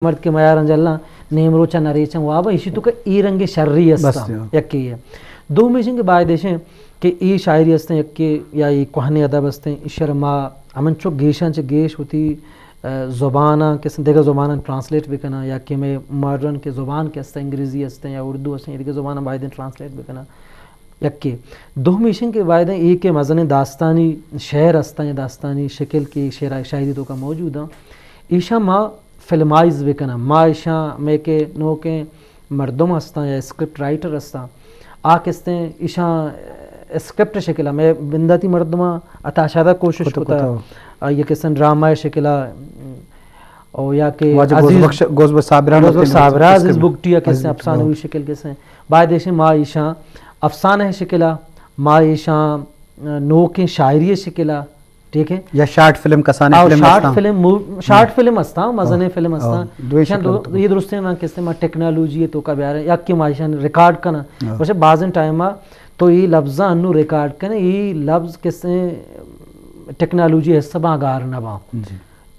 مرد کہ میاراں جلاں، نیم روچا نہ ریچاں واباں، ایشی توکا اے رنگیں شری است، بس، ہاں۔ یکے اے۔ دومی ایش انت کہ باید ایش انت کہ اے شاعری است انت، یکے یا اے کوہنیں ادب است انت، ایشرا ما ہمنچو گیشاں چہ گیش وتی، آ، زباناں کہ است انت، دگہ زباناں ٹرانسلیٹ بکناں، یا کہ مئے ماڈرن کہ زبان کہ است انت، انگریزی است انت یا اردو است انت، اے دگہ زباناں باید انت ٹرانسلیٹ بکناں۔ یکے۔ دومی ایش انت کہ باید انت اے کہ مزنیں داستانی شعر است انت یا داستانی شکل کہ شعر، شاعری توکا موجود انت، ایشاں ما فلمائز بکناں۔ ما ایشاں، مئے کہ نوکیں مردم ہستاں یا اسکرپٹ رائٹر ہستاں، آ کہ است انت ایشاں اسکرپٹ شکلا، مئے بنداتی مردماں عطا شاد ء کوشش کتا، کتا، کتا۔ آئی ء کہ است انت ڈرامہ شکلا، او یا کہ واجہ گوز عزیز، بخش، گوز بخش صابران گوز بخش صابران، عزیز بگٹی ء کہ است انت افسانوی شکل کہ است انت۔ باید ایش انت ما ایشاں افسانہ شکلا، ما ایشاں نوکیں شاعری شکلا، ٹھیک ہے؟ یا شارٹ فلم، کسانیں آؤ، فلم شارٹ ہستاں۔ فلم، مو-، شارٹ ہاں۔ فلم ہستاں، مزنیں آؤ۔ فلم ہستاں۔ آؤ۔ دوئیں ایشاں شکل دو-، تو۔ اے درستیں ما کہ است انت ما ٹیکنالوجی توکا بیاریں، یا کہ ما ایشاں ریکارڈ کناں۔ آؤ۔ بس بازیں ٹائم تو اے لفظاں انو ریکارڈ کنیں، اے لفظ کہ است انت ٹیکنالوجی حصہ باں گار نہ باں۔ جی۔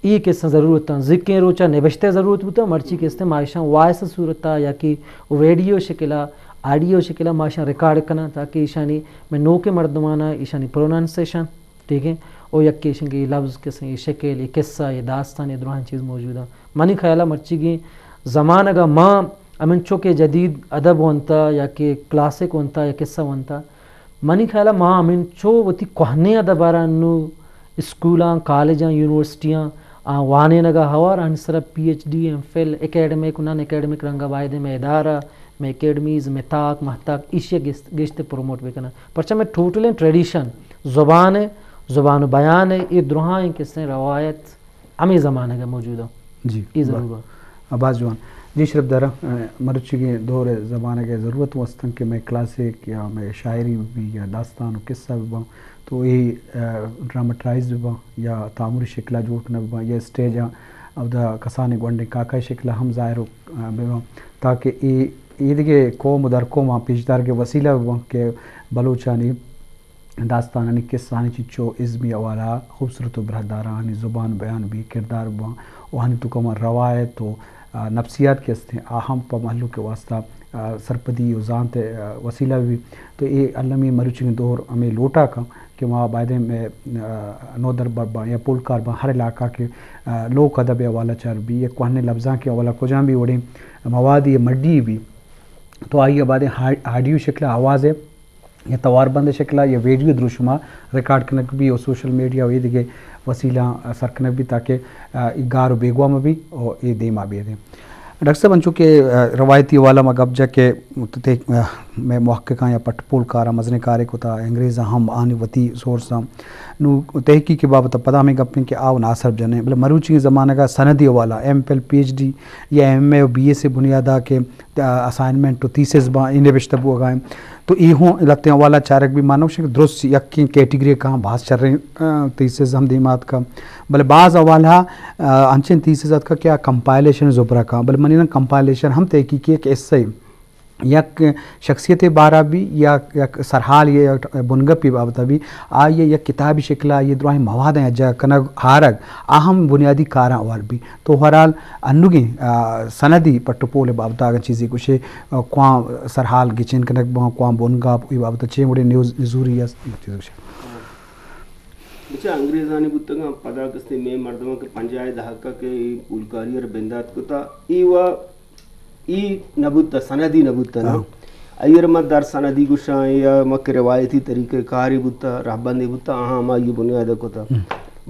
اے کہ است انت ضرورت انت، زکیں روچا نبشتہ ضرورت بوتا، مرچی کہ است انت ما ایشاں وائس صورتا یا کہ ویڈیو شکلا، آڈیو شکلا ما ایشاں ریکارڈ کناں، تاکہ ایشانی، مئے نوکیں مردمانا ایشانی پروننسیشن، ٹھیک ہے، او یکے ایش انت کہ اے لفظ کہ است انت، اے شکل، اے قصہ، اے داستان، اے دراہیں چیز موجود انت۔ منی خیالا مرچیگیں زمانگا ما ہمنچو کہ جدید ادب ونتا یا کہ کلاسک ونتا یا قصہ ونتا، منی خیالا ما ہمنچو وتی کوہنیں ادب ء را انو اسکولاں، کالجاں، یونیورسٹیاں آ وانینگ ء ہوار، آنی سرا پی ایچ ڈی، ایم فل، اکیڈمک و نان اکیڈمک رنگ ء باید انت مئے ادارہ، مئے اکیڈمیز، مئے تاک، مہتاک، ایشی ء گیشت-، گیشتر پروموٹ بکناں۔ پرچا مئے ٹوٹلیں ٹریڈیشن، زبان ء، زبان و بیان ء، اے دراہیں کہ است انت روایت ہمے زمانگ ء موجود انت۔ جی، اے با-، ضرور انت۔ باز جوان۔ جی شرپ دارا، ا، مروچیگیں دور ء زمانگ ء ضرورت وستن کہ مئے کلاسک یا مئے شاعری بہ بی یا داستان و قصہ بہ باں، تو اے، ا، ڈرامٹرائز بہ باں یا تامری شکلا جوڑ کنگ بہ باں یا اسٹیج ء اودا کسانیں گونڈیں کاکائے شکلا ہم ظاہر و، ا، بہ باں، تاکہ اے، اے دگہ قوم و درقوماں پیشدارگ ء وسیلہ بہ باں کہ بلوچانی داستانانی، قصہانی چنچو ازمی حوالہ خوبصورت و برہداراں، آہانی زبان بیان بی، کردار باں و آہانی توکا ما روایت و، آ، نفسیات کہ استیں، آ ہم پہ مہلوک ء واسطہ، آ، سرپدی و زانت ء، آ، وسیلہ بی۔ تو اے المی مروچیگیں دور ہمے لوٹا کن کہ ما بایدیں مئے، آ، نودربر باں یا پولکار باں ہر علاقہ کہ، آ، لوک ادب ء حوالہ چار بی یا کوہنیں لبزانک ء حوالہ کجام بی وڑیں موادی مڈی بی تو آئی ء بایدیں ہا-، آڈیو شکل ء آواز ء یا توار بند شکل ء یا ویڈیو دروشم ء ریکارڈ کنگ بی و سوشل میڈیا و اے دگہ وسیلہ سر کنگ بی تاکہ، آ، اے گار و بیگواہ مہ بی و اے دیما بیدیں۔ ڈاکٹر صاحب، انچو کہ، آ، روایتی حوالہ ما گپ جا کہ تے-، آ، مئے محققاں یا پٹ پول کاراں مزنیں کارے کتا، انگریزاں ہم آنی وتی سورساں۔ نو تحقیق بابت پدا ہمیں گپیں کہ آو ناسر جنیں، بلے مروچی زمانگا سندی حوالہ، ایم فل، پی ایچ ڈی یا ایم اے و بی ایس ء بنیادا کہ اسائنمنٹ و تھیسز باں، اے نبشتہ بوگا انت۔ تو اے ہوں لتیں حوالہ چارگ بی مانوش کہ درست یکیں کیٹیگری کہاں باز شریں، آ، تھیسز ہم دیما آتکا۔ بلے باز حوالہ، آ، انچیں تھیسز آتکا کہ آ کمپائلیشن زبرا کہاں، بلے منی نا کمپائلیشن ہم تحقیقی ایک ایسے یک شخصیت بارا بی یا یک سرحال یا بنگپی بابتا بی، آئی یک کتابی شکلا یہ دراہیں مواد ہیں جا کنگ آرگ، آ ہم بنیادی کاراں اوار بی۔ تو بہرحال انوگیں، آ، سندی پٹ و پول بابت اگاں چیزے گوشے، آ، کواں سرحال گچین کنگ باں، کواں بنگاپ، ای بابت چے وڑیں نیوز نزوری است، چیز گوشے۔ بچا انگریزانی بوتگاں، پدا کستے مئے مردماں کہ پنجاہ دہکا کہ ای پولکاری ار بندات کتا، ای وا، ای نبوتا، سندی نبوتا نا۔ ہاں۔ ایر ما در سندی گوشاں یا ما کہ روایتی طریقہ کاری بوتا، رہبندی بوتا، آہاں ما یہ بنیاد کتا۔ ہم۔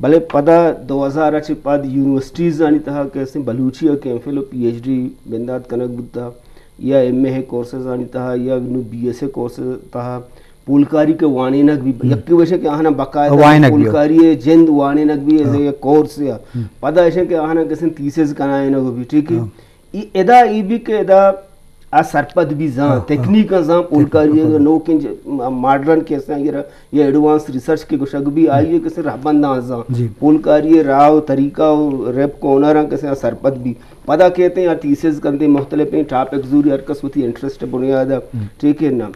بلے پدا دو ہزار چہ پد یونیورسٹیز آنی تہا کہ استیں بلوچی ء کہ ایم فل و پی ایچ ڈی بندات کنگ بوتا، یا ایم اے کورسز آنی تہا، یا نو بی ایس اے کورسز تہا پولکاری کہ وانینگ بی، ہم۔ یکے وشے کہ آہاں باقاعدہ وانینگ بی۔ پولکاری جند وانینگ بی، ہاں۔ ایز اے کورس یا۔ ہم۔ پدا ایشاں کہ آہاں کسیں تھیسز کنائینگ بی، ٹھیک ہے؟ ہاں۔ ای ادا ای بی کہ ادا آ سرپد بی زان، ہاں، ہاں۔ تکنیک زان، پولکاری تکنیک۔ نوکیں ج-، م-، ماڈرن کیسے آئی را یا ایڈوانس ریسرچ کے گوشگ بی، ہم۔ آئی کسے رہبنداں زان۔ جی۔ پولکاری راہ و طریقہ و ریپ کونراں کسے آ سرپد بی۔ پدا کہتے ہیں آ تھیسز کنتے مختلف ہیں ٹاپک زوری ہر کس وتی انٹرسٹ بنیاد ہے۔ ہم۔ ٹھیک ہے نا؟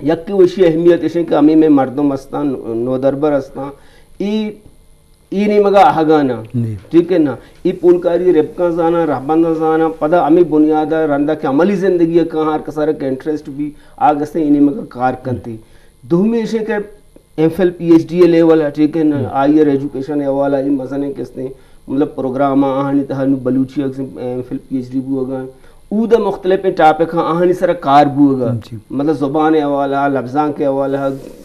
یک وشی اہمیت اشیں کہ ہمیں میں مردم استان، نودربر استان۔ ای اے نیمگا آہگانا۔ جی۔ ٹھیک ہے نا؟ اے پولکاری رپکاں زاناں، رہبنداں زاناں، پدا ہمیں بنیادا رندا کہ عملی زندگی کہاں ہر کسارا کہ انٹرسٹ بھی آ گستے اے نیمگا کار کنتے۔ دومی ایشیں کہ ایم فل، پی ایچ ڈی لیول ہے، ٹھیک ہے نا؟ ہائیر ایجوکیشن حوالہ اے مزنیں کستے، مطلب، پروگرام آہانی تہا نو بلوچی ایم فل، پی ایچ ڈی بوگا، اود مختلف ٹاپک آہانی سرا کار بوگا۔ جی۔ مطلب، زبان حوالہ، لبزانک حوالہ،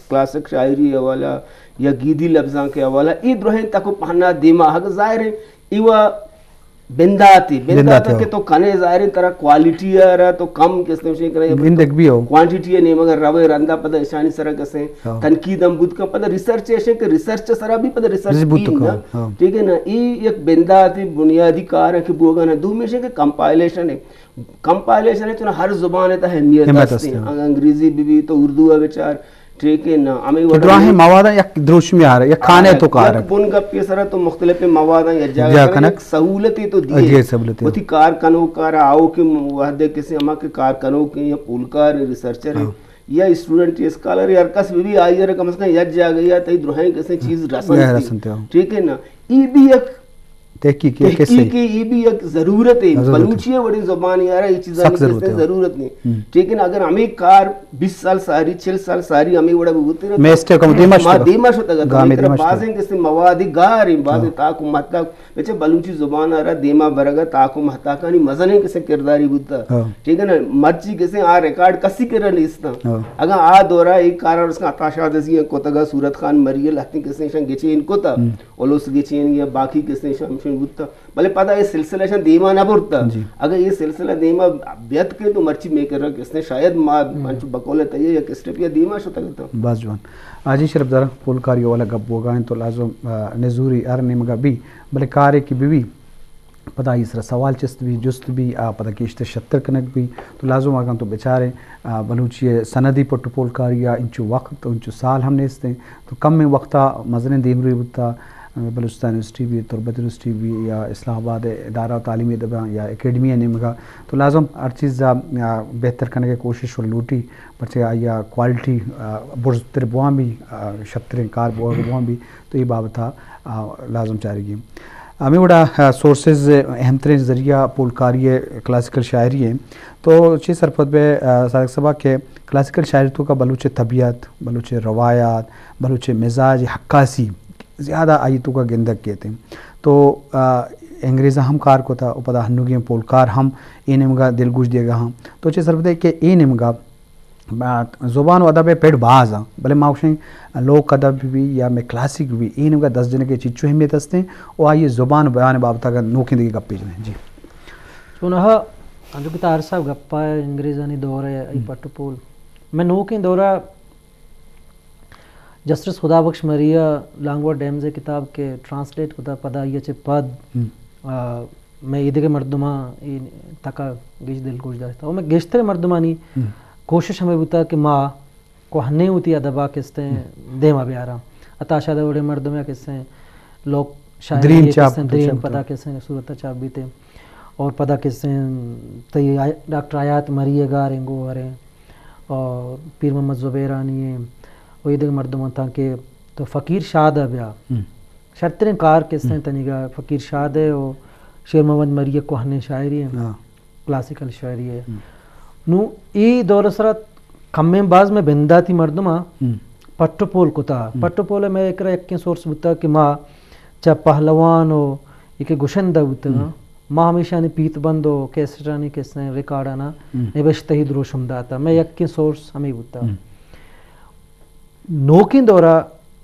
کلاسک شاعری حوالہ، یا گیدی لبزانک حوالہ، اے درہیں تک و پہنا دیما ہگ ظاہر ہے، ایوا بنداتی، بنداتی بنداتا ہو۔ کہ تو کنے ظاہر ہے، ترا کوالٹی آ رہا تو کم کس نے شے کرے، گندگ بھی ہو۔ کوانٹیٹی نیمگا روے رندا پدا اشانی سرا کسے ہاں۔ تنقید ہم بود کن، پدا ریسرچ ایشے کہ ریسرچ سرا بھی پدا ریسرچ ریسرچ بود بھی کن، نا۔ ہاں۔ ٹھیک ہے نا؟ اے یک بنداتی بنیادی کار ہے کہ بوگا نا۔ دومی ایشے کہ کمپائلیشن ہے۔ کمپائلیشن ہے تو نا ہر زبان ہے تو اہمیت اہمیت ہستی۔ ہستی، ہاں۔ انگ-، انگریزی بھی بھی تو اردو ہے بچار، ٹھیک ہے نا، ہمیں کہ وڑا دراہیں بھی مواداں یک دروشمی آ رہا، یک خانے آ، تو کار یک ہے۔ بن گپ کے سرا تو مختلف مواداں یک جگہ جا کنگ۔ کنگ۔ یک سہولت ہی تو دیے۔ جی، سہولت ہی۔ وتی کار کنوک کار آؤ کہ وحدے کسی ہما کہ کار کنوک یا پولکار ریسرچر ہے ہاں۔ یا اسٹوڈنٹ اسکالر یا ہر کس بھی، بھی آئی ار کم از کم یک جگہ یا تئی درہیں کسی چیز رسنتی۔ رسنتی ہو۔ ٹھیک ہے نا، ای بھی یک تحقیق کی کس تحقیق کی یہ بھی ایک ضرورت ہے۔ ضرورت ہے۔ بلوچی ہے وڑی زبان یار، یہ چیزاں سخت کی ضرورت کس ہے۔ ضرورت نہیں۔ ہم۔ لیکن اگر ہمیں کار بیس سال ساری، چل سال ساری ہمیں وڑا بوتے رہے، میں اس ٹائم کم دیما ما شتگا۔ دیما شتگا، گاہ میں دیما دیما شتگا۔ بازیں کس مواد گار ہیں، بازیں ہاں۔ تاک و مہتاک، بچے بلوچی زبان آ رہا دیما برگا تاک و مہتاکانی مزنیں کس کرداری بوتا۔ ہاں۔ ٹھیک ہے نا، مرچی کس آ ریکارڈ کسی کرا نیستا۔ ہاں۔ اگر آ دورا ایک کار اور اس کا عطا شاد ازی کوتگا، صورت خان مریل ہتیں کس شان گچین کوتا۔ ہم۔ الس گچین یا باقی کسے شمشن بوتا، بلے پدا اے سلسلہ شان دیما نہ برتا۔ جی۔ اگر اے سلسلہ دیما بیت کے تو مرچی میں کر رہا کسے شاید ما ہم۔ انچو بقول تیے یا کسٹپ یا دیما شتا کرتا۔ باز جوان۔ آ، جی شرف دارا، پولکاری والا گپ بوگا ہیں تو لازم، آ، نزوری ہر نیمگا بھی، بلے کارے کی بھی، بھی پدا ای سرا سوال چست بھی، جست بھی، آ، پدا گیشتر شتر کنگ بھی، تو لازم آگاں تو بچارے، آ، بلوچی سندی پٹ پولکاری آ انچو وقت، انچو سال ہم نیستیں۔ تو کمیں وقتا مزنیں دیمروی بوتا، بلوچستان یونیورسٹی بھی، تربت یونیورسٹی بھی یا اسلام آباد ادارہ و تعلیمی ادبیاں یا اکیڈمی نیمگا تو لازم ہر چیز، آ، بہتر کنگ ءِ کوشش و لوٹی، پرچہ آئی ءِ کوالٹی، آ، برزتر بوان بھی، آ، شتریں کار بوان بوان بھی، تو اے بابت ءَ، آ، لازم چارگی۔ ہمے وڑا، آ، سورسز اہم تریں ذریعہ پولکاری ءِ کلاسیکل شاعری ہیں۔ تو چے سرپد بے، آ، صادق صاحبا کہ کلاسیکل شاعری تو کا بلوچ طبیعت، بلوچ روایات، بلوچ مزاج عکاسی زیادہ آئی تو کا گندگ کیتے۔ تو، آ، انگریزاں ہم کار کتا و پدا ہنوگیں پولکار ہم اے نیمگا دلگوش دیگا ہاں۔ تو چے سرپدے کہ اے نیمگا، آ، زبان و ادب پڑ باز ہاں، بلے ما گوشیں لوک ادب بھی یا میں کلاسیک بھی اے نیمگا دست جنگ کے چچو اہمیت ہستیں و آئی زبان و بیان بابت اگر نوکیں دیگہ گپے جنیں۔ جی۔ چونہا انچو کہ طاہر صاحب گپا انگریزانی دور ہے، ای ہم۔ پٹ و پول۔ میں نوکیں دورا جسٹس خدا بخش مری ءِ لانگ ورڈ ڈیمز ءِ کتاب کہ ٹرانسلیٹ کتا پدا آئی ءَ چہ پد، ہم۔ آ، مئے ایدگہ مردماں اے تک ءَ گیش دلگوش داشتہ۔ و مئے گیشتریں مردمانی ہم۔ کوشش ہمے بوتا کہ ما کوہنیں وتی ادب ءَ کستیں ہم۔ دیما بیاراں۔ عطا شاد ءِ وڑیں مردمے ءَ کستیں لوک شاعری دریم ءَ چاپ، کستیں دریم چاپ پدا تو۔ کستیں صورت ءَ چاپ بیتے۔ اور پدا کستیں تئی آ-، ڈاکٹر حیات مری ءِ گاریں گوہریں۔ اور پیر محمد زبیرانی ہیں، و ایدگہ مردماں تاں کہ تو فقیر شاد ءَ بیا۔ ہم۔ شرتریں کار کسیں ہم۔ تنیگا فقیر شاد ہے و شیر محمد مری ءِ کوہنیں شاعری ہیں، ہاں۔ کلاسیکل شاعری ہے۔ ہم۔ نو اے دور سرا کمیں باز میں بنداتی مردماں ہم۔ پٹ و پول کتا۔ ہم۔ پٹ و پول میں ایک را یکیں سورس بوتا کہ ما چا پہلوان و ایک گشندہ بوتا ہم۔ ما ہمیشانی پیت بند و کیسٹانی کسیں ریکارڈانا ہم۔ نبشتہی دروشم داتا۔ میں یکیں سورس ہمیں بوتا۔ ہم۔ نوکیں دورا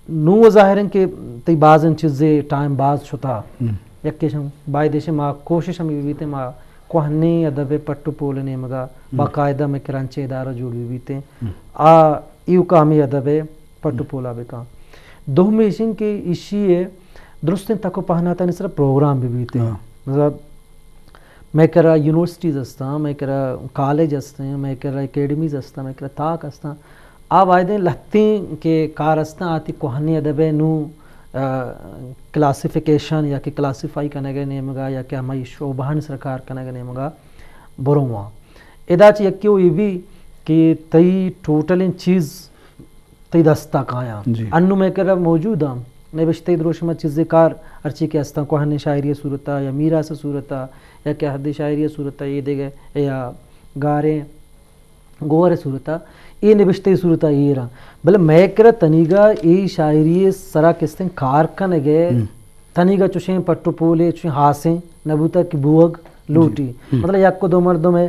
نوں ظاہر انت کہ تئی بازیں چیزے ٹائم باز شتا۔ ہم۔ یکے شم باید ایش ما کوشش ہمے بیتے ما کوہنیں ادب پٹ و پول نیمگا ہم۔ باقاعدہ میں کرانچے ادارہ جوڑ بیتے۔ ہم۔ آ ایوکا ہمے ادب پٹ و ہم۔ پولا بکاں۔ دومی ایش انت کہ ایشی درستیں تک و پہناتانی سرا پروگرام بہ بیت۔ ہاں۔ مطلب، مئے کرا یونیورسٹیز ہستاں، مئے کرا کالج ہستیں، مئے کرا اکیڈمیز ہستاں، مئے کرا تاک ہستاں۔ آ وائدیں لہتیں کہ کار ہستاں، آتی کوہنی ادب ء نوں، آ، کلاسیفیکیشن یا کہ کلاسیفائی کنگ ء نیمگا یا کہ ہمائی شعبہانی سر کار کنگ ء نیمگا برواں۔ ادا چہ یکے و اے بی کہ تئی ٹوٹلیں چیز تئی دستا کایاں۔ جی۔ انو مئے کرا موجود آں۔ نبشتہ دروشم ءَ چیزے کار ہرچی کہ استاں، کوہنیں شاعری ءِ صورت ءَ یا میراث ءِ صورت ءَ یا کہ عہدی شاعری ءِ صورت ءَ، اے دگہ یا گاریں گوہر ءِ صورت ءَ، اے نبشتہ ءِ صورت ءَ ایر آں۔ بلے مئے کرا تنیگا اے شاعری ءِ سرا کستیں کار کنگ ءِ، ہم۔ تنیگا چوشیں پٹ ءُ پولے، چوشیں ہاسیں نہ بوتا کہ بوگ لوٹی۔ جی۔ ہم۔ مطلب یک ءُ دو مردم ءِ،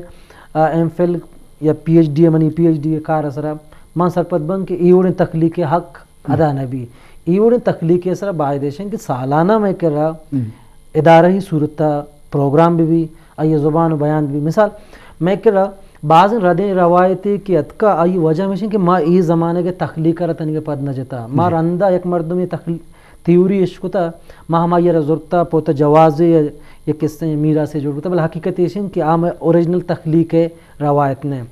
آ، ایم فل یا پی ایچ ڈی ءِ، منی پی ایچ ڈی ءِ کار ءِ سرا من سرپد باں کہ اے وڑیں تخلیق ءِ حق ہم۔ ادا نہ بی۔ اے وڑیں تخلیق ءِ سرا باید ایش انت کہ سالانہ مئے کرا ہم۔ ادارہی صورت ءَ پروگرام بہ بی، آئی ءِ زبان ءُ بیان بہ بی۔ مثال، مئے کرا بازیں ردیں روایتے کہ اتکا، آئی ءِ وجہ ہمیش انت کہ ما اے زمانگ ءِ تخلیق ءَ را تنیگا پد نہ جتا۔ ما جی۔ رندا یک مردمے تخل-، تھیوری اش کتا، ما ہمائی ءَ را زرتا، پہ وتا جوازے یا یک کستیں میراثے جوڑ کتا، بلے حقیقت ایش انت کہ آ مئے اوریجنل تخلیق ءِ روایت نہ انت۔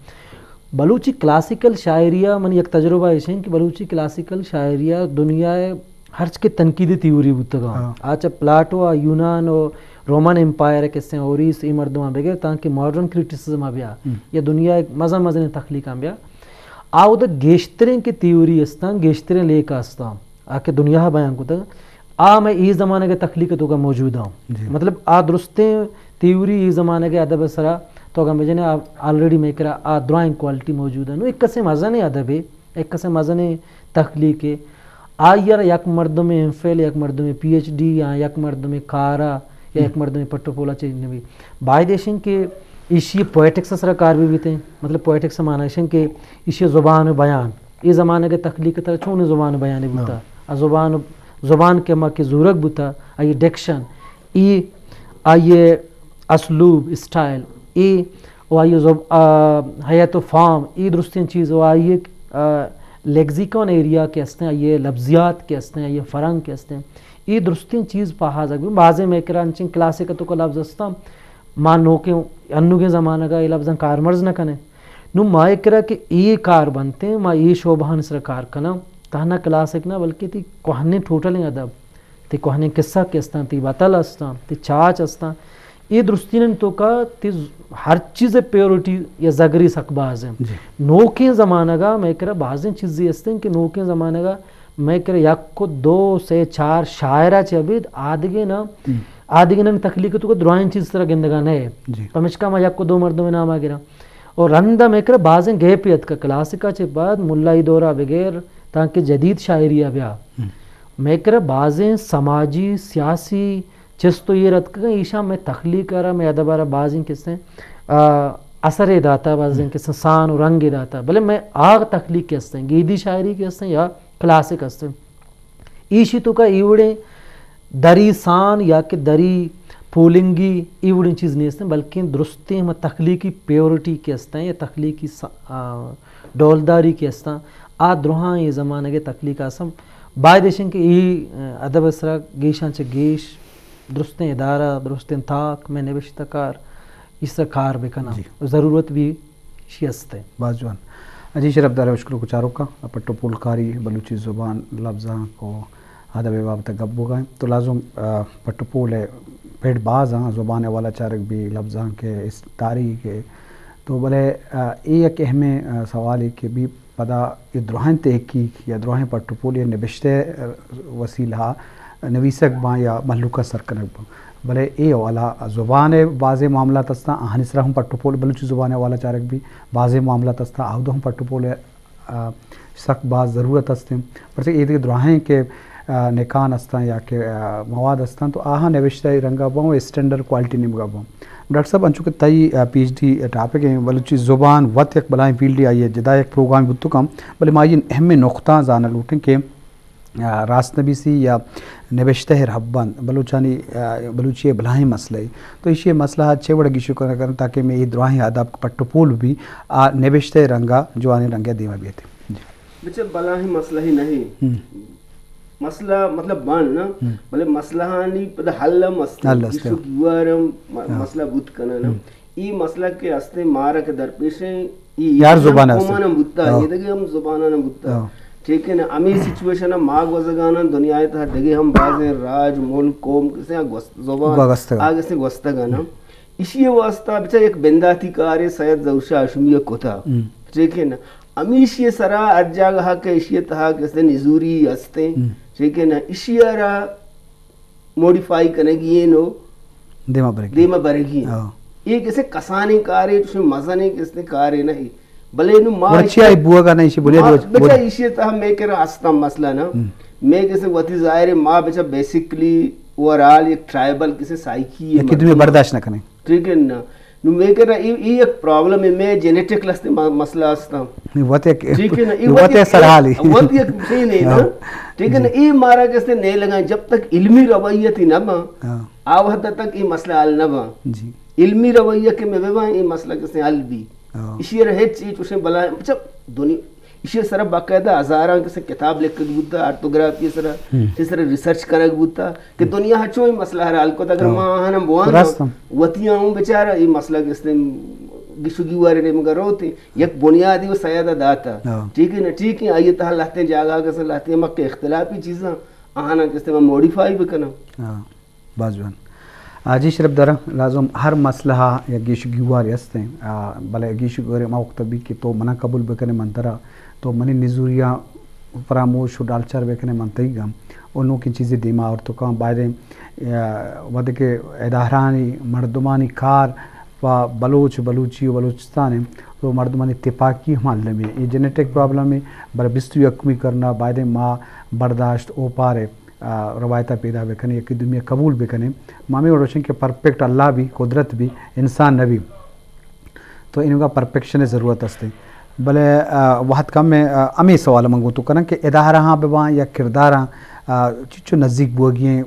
بلوچی کلاسیکل شاعری ءَ منی یک تجربہ ایش انت کہ بلوچی کلاسیکل شاعری ءَ دنیا ءِ ہرچ کہ تنقیدی تھیوری بوتگاں، ہاں۔ آ چہ پلاٹو ءَ یونان ءُ رومن امپائر ءِ کستیں اوریس، اے مردماں بگر تانکہ ماڈرن کریٹیسزم ءَ بیا ہم۔ یا دنیا ءِ مزن مزنیں تخلیقاں بیا، آ اودا گیشتریں کہ تھیوری استاں، گیشتریں لیکہ استاں، آ کہ دنیا ءَ بیان کتگ، آ مئے اے زمانگ ءِ تخلیق ءِ توکا موجود آں۔ جی۔ مطلب آ درستیں تھیوری اے زمانگ ءِ ادب ءِ سرا تو اگاں بجنے، آ آلریڈی مئے کرا آ درائیں کوالٹی موجود آں۔ نوں یک کسیں مزنیں ادبے، یک کسیں مزنیں تخلیقے، آئی ءَ را یک مردمے ایم فل، یک مردمے پی ایچ ڈی یا یک مردمے کارا یا یک مردمے پٹ ءُ پولا چہ نبی۔ باید ایش انت کہ ایشی پوئٹکس ءِ سرا کار بہ بیتیں۔ مطلب پوئٹکس ءِ معنی ایش انت کہ ایشی زبان ءُ بیان، اے زمانگ ءِ تخلیق ءِ ترا چونیں زبان ءُ بیانے بوتا؟ ہاں۔ آ زبان، زبان کہ ما کہ زورگ بوتا، آئی ڈکشن، اے آئی اسلوب، اسٹائل، اے و آئی زب-، آ، ہیئت و فارم، اے درستیں چیز و آئی، آ، لیگزیکون ایریا کہ استیں، آئی لفظیات کہ استیں، آئی فرہنگ کہ استیں، اے درستیں چیز پہازگ بی۔ بازیں مئے کرا انچیں کلاسیک ءِ توکا لفظ استاں، ما نوکیں انوگیں زمانگ ءَ اے لفظاں کارمرز نہ کنیں۔ نوں مئے کرا کہ اے کار بنتیں، ما اے شعبہانی سرا کار کناں، تہنا کلاسک نہ بلکہ تئی کوہنیں ٹوٹلیں ادب، تئی کوہنیں قصہ کہ استاں، تئی بتل استاں، تئی چاچ استاں، اے درستینانی توکا تئی ز-، ہر چیز پیورٹی یا زگری سک باز انت۔ جی۔ نوکیں زمانگ ءَ مئے کرا بازیں چیزے استیں کہ نوکیں زمانگ ءَ مئے کرا یک و دو، سے، چار شاعر ءَ چہ ابید آدگہ نہ، ہم۔ آدگہ نہ تخلیق ءِ توکا درائیں چیز سرا گندگا نہ۔ جی۔ پمشکا ما یک و دو مردم نام ءَ گراں۔ اور رندا مئے کرا بازیں گیپے اتکا، کلاسیکا چہ بعد ملائی دورا بغیر تانکہ جدید شاعری ءَ بیا۔ ہم۔ مئے کرا بازیں سماجی، سیاسی چست و ایر اتکگاں، ایشاں مئے تخلیق ءَ را، مئے ادب ءَ را بازیں کسیں، آ، اثرے داتا، بازیں ہم۔ کسیں سان و رنگے داتا۔ بلے مئے آ تخلیق کہ استیں، گیدی شاعری کہ استیں یا کلاسک استیں، ایشی توکا اے وڑیں دری سان یا کہ دری پولنگی اے وڑیں چیز نیستیں، بلکیں درستیں ہما تخلیقی پیورٹی کہ استیں یا تخلیقی سا-، آ، ڈولداری کہ استاں، آ درہاں اے زمانگ ءِ تخلیق ءَ سم باید ایش انت کہ اے، آ، ادب ءِ سرا گیشاں چہ گیش درستیں ادارہ، درستیں تاک، مئے نبشتہ کار ایشی سرا کار بکناں۔ جی۔ ضرورت بھی ایشی است ہے۔ باز جوان۔ جی شرفدار ءُ اشکنوک چاروکاں، پٹ و پولکاری، بلوچی زبان، لبزانک و ادب ءِ بابت ءَ گپ بوگا انت۔ تو لازم، آ، پٹ و پول ءِ پڑ باز آں، زبان ءِ حوالہ چارگ بی، لبزانک ءِ، اس-، تاریخ ءِ۔ تو بلے، آ، اے یک اہمیں، آ، سوالے کہ بی پدا اے دراہیں تحقیق یا دراہیں پٹ و پول یا نبشتہ ءِ وسیلہ ءَ نویسگ باں یا مہلوک ءَ سر کنگ باں۔ بلے اے حوالہ زبان ءِ بازیں معاملات استاں، آہانی سرا ہم پٹ و پول، بلوچی زبان ءِ حوالہ چارگ بی، بازیں معاملات استاں، آہودا ہم پٹ و پول ءِ، آ، سک باز ضرورت استیں۔ پرچہ اے دگہ دراہیں کہ، آ، نکان استاں یا کہ، آ، مواد استاں تو آہاں نوشتہ ءِ رنگا باں و اسٹینڈرڈ کوالٹی نیمگا باں۔ ڈاکٹر صاحب، انچو کہ تئی، آ، پی ایچ ڈی ٹاپک ایں، بلوچی زبان وت یک بلائیں فیلڈے، آئی ءِ جدا یک پروگرام بوت کنت، بلے ما آئی ءِ اہمیں نقطہاں زانگ لوٹیں کہ، آ، راست نبیسی یا نبشتہ ءِ رھبند بلوچانی، آ، بلوچی ءِ بلائیں مسئلہ اے۔ تو ایشی ءِ مسئلہ ءَ چے وڑ ءَ گیشی کنگ ءَ کنت تاکہ مئے اے دراہیں ادب پٹ و پول بی، آ نبشتہ ءِ رنگ ءَ جوانیں رنگ ءَ دیما بیت۔ جی۔ بچہ بلاہیں مسئلہ ہی نہیں۔ ہم۔ مسئلہ مطلب بان نا، ہم۔ بلے مسئلہ آنی پدا حل ہم است۔ حل است۔ ایشو گوار ہم م-، ہاں۔ مسئلہ بوت کنن۔ ہم۔ ای مسئلہ کہ استیں مارا کہ درپیش ہیں، ای یار زبان است۔ قومان ہم بوتا، ہاں۔ یہ دگہ ہم زبانان ہم بوتا۔ ہاں۔ ٹھیک ہے نا، ہمیں سچویشن ہم ما گوزگانن، دنیا تہا دگہ ہم بازیں راج، ملک، قوم کسے گوست-، زبان گوستگان۔ آ کسے گوستگان۔ ہم۔ ایشی ءِ واسطہ بچار یک بنداتی کارے سید ظہور شاہ ہاشمی ءَ کتا۔ ہم۔ ٹھیک ہے نا؟ ہمیشی ءِ سرا ہر جاگہ کہ ایشی ءِ تہا کسے نزوری ہستیں۔ ہم۔ ٹھیک ہے نا، ایشی ءَ را موڈیفائی کنگی ایں نو دیما برگی۔ دیما برگی ایں۔ ہاں۔ اے کسے کسانیں کارے، چوشیں مزنیں کسے کارے نہ ایں۔ بلے نو ما مرچی ایشی آئی بوگا نہ، ایشی بنیاد ما وچ بچا بول۔ ایشی تہا مئے کرا ہستاں مسئلہ نا۔ ہم۔ مئے کسے وتی ظاہر ہے ما بچا بیسیکلی اوور آل یک ٹرائبل کسے سائیکی ہے یکی دومی مردم۔ برداشت نہ کنے۔ ٹھیک ہے نا؟ نو مئے کرا اے، اے یک پرابلم ہے، مئے جینیٹک لستے ما-، مسئلہ ہستاں۔ نہیں، وت یک، ٹھیک ہے نا؟ اے وت وت یک، یک سرحال ہے۔ وت یک چین ہے نا؟ ہاں۔ ٹھیک ہے نا؟ جی۔ اے مارا کسے نہیں لگا، جب تک علمی رویہ تھی نہ باں، ہاں۔ آ وقت تک اے مسئلہ حل نہ باں۔ جی۔ علمی رویہ کہ مئے بباں، اے مسئلہ کسے حل بی۔ ہاں۔ ایشی را ہچ اے چوشیں بلا، اچھا، دنیا، ایشی سرا باقاعدہ ہزاراں کسے کتاب لکھگ بوتا، آرتوگرافی سرا، ہم۔ ایشی سرا ریسرچ کنگ بوتا کہ ہم۔ دنیا چون اے مسئلہ را حل کت، اگر ہاں۔ ما آہاں بوان راست ہم۔ وتی آؤں بیچارہ اے مسئلہ کسے گیش و گیوارے نیمگا روتے، یک بنیادی و سیادہ داتا۔ ہاں۔ ٹھیک ہے نا؟ ٹھیک ہے، آئی تہا لہتیں جاگہ کسے لہتیں مکہ اختلافی چیزاں آہانا کسے ما موڈیفائی بکناں۔ ہاں۔ باز جوان۔ آ، جی شرپ دارا، لازم ہر مسئلہ یا گیش گیوارے ہستیں، آ، بلے گیش گیوارے ہما وقت بی کہ تو منا قبول بکنے من ترا، تو منی نزوریاں فراموش و ڈالچار بکنے من تئیگا، و نوکیں چیزے دیما آورت کاں۔ بایدیں، آ، وھدے کہ ادارہانی مردمانی کار پہ بلوچ، بلوچی و بلوچستان انت، تو مردمانی تپاکی ہم المی۔ اے جینیٹک پرابلم ہے، بلے بیست و یکمی کرنا بایدیں ما برداشت اوپارے آ، روایت ء پیدا بکنیں، یکے دومی ء قبول بکنیں۔ ما ہمے وڑ گوشیں کہ پرفیکٹ اللہ بی، قدرت بی، انسان نہ بی۔ تو اینگا پرفیکشن ء ضرورت ہستے۔ بلے، آ، وہد کم ء، آ، ہمے سوال من گوں تو کناں کہ ادارہاں بباں یا کرداراں، آ، چچو نزیک بوگی ایں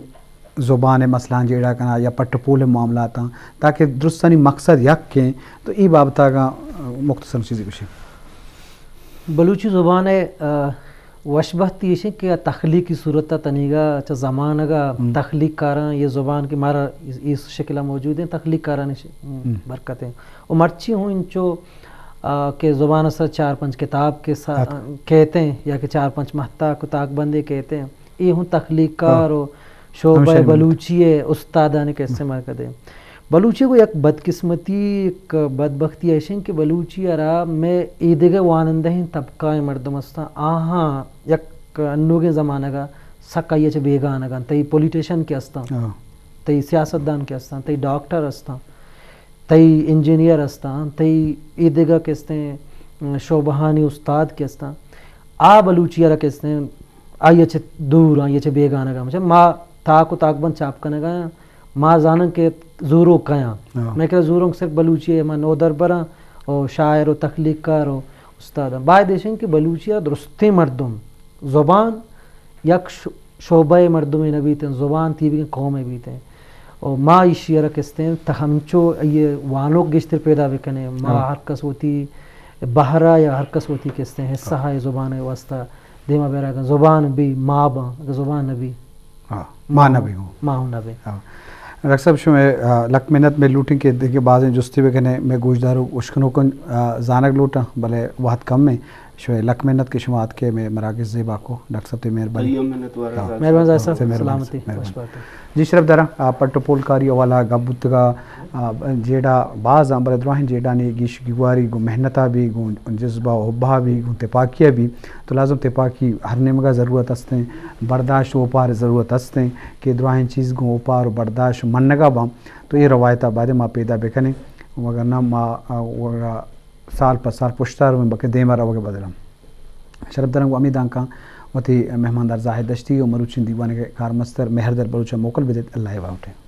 زبان ء مسئلہاں جیڑا کناں یا پٹ ء پول ء معاملاتاں، تاکہ درستانی مقصد یک ایں۔ تو ای بابت اگاں، آ، مختصر چیزے گوشیں۔ بلوچی زبان ء، آ، وش بختی ایش انت کہ آ تخلیقی صورت ء تنیگا چہ زمانگ ء ہم۔ تخلیق کاراں، یہ زبان کہ مارا اس، اس شکل ء موجود ہیں، تخلیق کارانی ش-، ہم۔ برکت ہیں۔ و مرچی ہوں انچو، آ، کہ زبان ء سر چار پنچ کتاب کے سا-، ات۔ کہتے ہیں یا کہ چار پنچ مہتا کو تاک بندے کہتے ہیں، یہ ہوں تخلیق کار ہاں۔ و شعبہ ہمشانی بلوچی ء استادانی کہ استعمال کردے۔ بلوچی گو یک بدقسمتی، یک بدبختی ایش انت کہ بلوچی ء را مئے ایدگہ وانندہیں طبقہ ء مردم استاں، آہاں یک انوگیں زمانگ ء سک آئی ء چہ بیگانگ انت۔ تئی پولیٹیشن کہ استاں، ہاں۔ تئی سیاستدان کہ استاں، تئی ڈاکٹر استاں، تئی انجینئر استاں، تئی ایدگہ کہ استیں شعبہانی استاد کہ استاں، آ بلوچی ء را کہ استیں آئی ء چہ دور، آئی ء چہ بیگانگ ء۔ مچہ ما تاک و تاکبند چاپ کنگ ء آں، ما زاناں کہ زوروک کئے آں۔ ہاں۔ مئے کرا زوروک صرف بلوچی ء ہما نودربراں و شاعر و تخلیق کار و استاد آں۔ باید ایش انت کہ بلوچی ء درستیں مردم زبان یک ش-، شعبہ ء مردمے نہ بیت انت، زبان تیوگیں قومے بیت انت۔ و ما ایشی ء را کہ استیں تہ ہمچو آئی ء وانوک گیشتر پیدا بکنیں۔ ما ہاں۔ ہر کس وتی بہر ء یا ہر کس وتی کہ استیں حصہ ہاں۔ ء زبان ء واسطہ دیما بیارا اگاں زبان بی ما باں، اگاں زبان نہ بی ہاں، ما نہ بی ہوں۔ ما ہوں نہ بی۔ ہاں۔ ڈاکٹر صاحب، شمئے، آ، لک منت۔ مئے لوٹیں کہ دگہ بازیں جستے بکنیں، مئے گوشداروک اشکنوکاں، آ، زانگ لوٹاں، بلے وہد کم ایں۔ شمئے لک منت کہ شما اتکے مئے مراگش زیبا کو۔ ڈاکٹر صاحب، تئی مہربانی۔ آئی ء منت وار ہاں۔ آزاد مہربانی صاحب۔ ڈاکٹر صاحب، تئی مہربانی۔ سلامتی، مہربانی۔ وش باتیں۔ جی شرپ داراں، آ، پٹ و پولکاری حوالہ گپ بوتگا، آ، جیڑہ باز آں، بلے دراہیں جیڑھانی گیش گیواری گوں محنتا بی، گوں جذبہ و حبا بی، گوں تپاکیا بی۔ تو لازم تپاکی ہر نیمگا ضرورت ہستیں، برداشت و اوپار ضرورت ہستیں کہ دراہیں چیز گوں اوپار و برداشت منگا باں، تو اے روایتا باید ما پیدا بکنیں، وگرنہ ما، آ، وگا سال پہ سال پشتا رویں، بلکہ دیما روگا بدلاں۔ شرپ داراں گوں ہمے دانکاں وتی مہماندار زاہد دشتی و مروچیں دیوانگے کارمستر مہردل بلوچا موکل بدیت۔ اللہ ء باہوٹیں۔